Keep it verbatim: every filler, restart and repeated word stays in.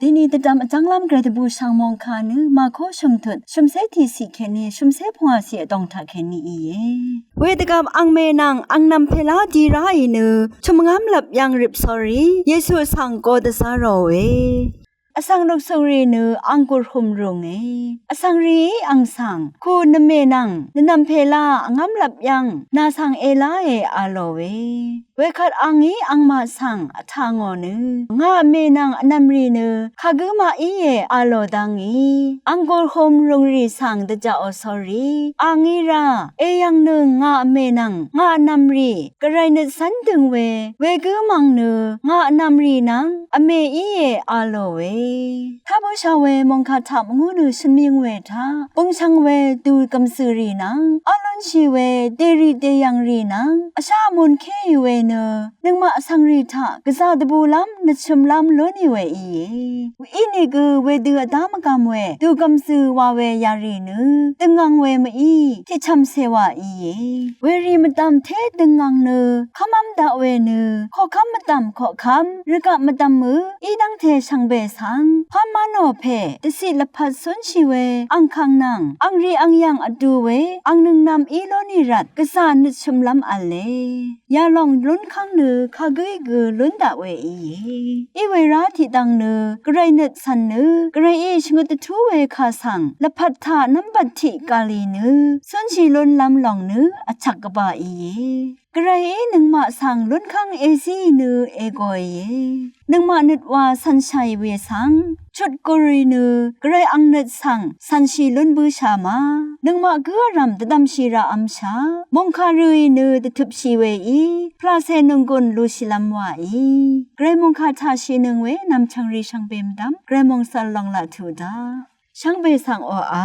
Dini dvdvm vjv́nglv́m gvray dvbùshv̀ng mòngkà nø Màko shø̀mtut shø̀mcé tiqciq kèní shø̀mcé pvngwàciq vdòng taq kèní íe. Wedvgvp angmè nvng angnv̀m pèlá di ráì nø chø̀mvngv́m lvp yv́ng rip sórí Yesu svng go dvzá ròe. Vsvng nuksungrì nø ang gùrhum rùnge. Vsvng rìí ang svng ku nvmè nvng nvnv̀m pèlá vngv́m lvp yv́ng nà svng èláe a lòe. Wekvt angí angmaq svng vtà ngò nø ngà vmè nvng vnv̀mrì nø kagǿ maq íe a lò dá ngì, ang gùrhum rùngrì svng dvjaqò sórí a ngí rá èyv̀ngnøng ngà vmè nvng ngà vnv̀mrì gvray nøt cv́n døng we wegǿ mv̀ng nø ngà vnv̀mrì nvng vmè íe a lòe. Tá bǿshà we mòngkà taq mvngú nø shø̀n mvyøng we taq bøngshvng we dùgv̀mzø̀rì nvng v́l lúnshì we dèrì dèyv̀ngrì nvng vshá vmùn kéì we nø nøngmaq vsvngrì taq gvzà dvbùlv́m nøtshø̀mlv́m lúnì we íe. Inìgø wedø vdá mvgvm we dùgv̀mzø̀ wa we yarì nø døngvng we mví tiqchv̀mcè wà íe. Werì mvdv̀m té døngvng nø kv́mv́m daq we nø koqkv́m mvdv̀m koqkv́m rvgaq mvdv̀mø í dv́ngte shvngbe svng pv́m má nò pè dvciq lvpat cúnshì we angkàng nvng angrì angyv̀ng vdu we angnøng nvm í lónì rvt gvzà nøtshø̀mlv́m v̄le. Yalòng lúnkv́ng nø kagǿí gø lún daq we íe. Í we rá tiqdvng nø gvray nøt cv̀n nø gvrayí shvngøt dvtú we kà svng lvpat taq nv́mbat tiq gàlì nø cúnshì lúnlv́m lòng nø vchvk gvbà íe. Gvrayí nøngmaq svng lúnkv́ng èzíì nø ègòìe. Nøngmaq nøt wa cv̀nshàì we svng chut gùrì nø gvray ang nøt svng cv̀nshì lún bǿshà ma. Nøngmaq gǿ vrv̀m dvdv̀mshì raqv̄mshà mòngkà rø̀ì nø dvtøpshì weí pvlàcè nònggùn lushìlv́m wàí. Gvray mòngkà taq shìnøng we nv̀mchv̀ngrì shvngbe mvdv́m gvray mòngsvl lòng laq tuq daq. Shvngbe svng oqà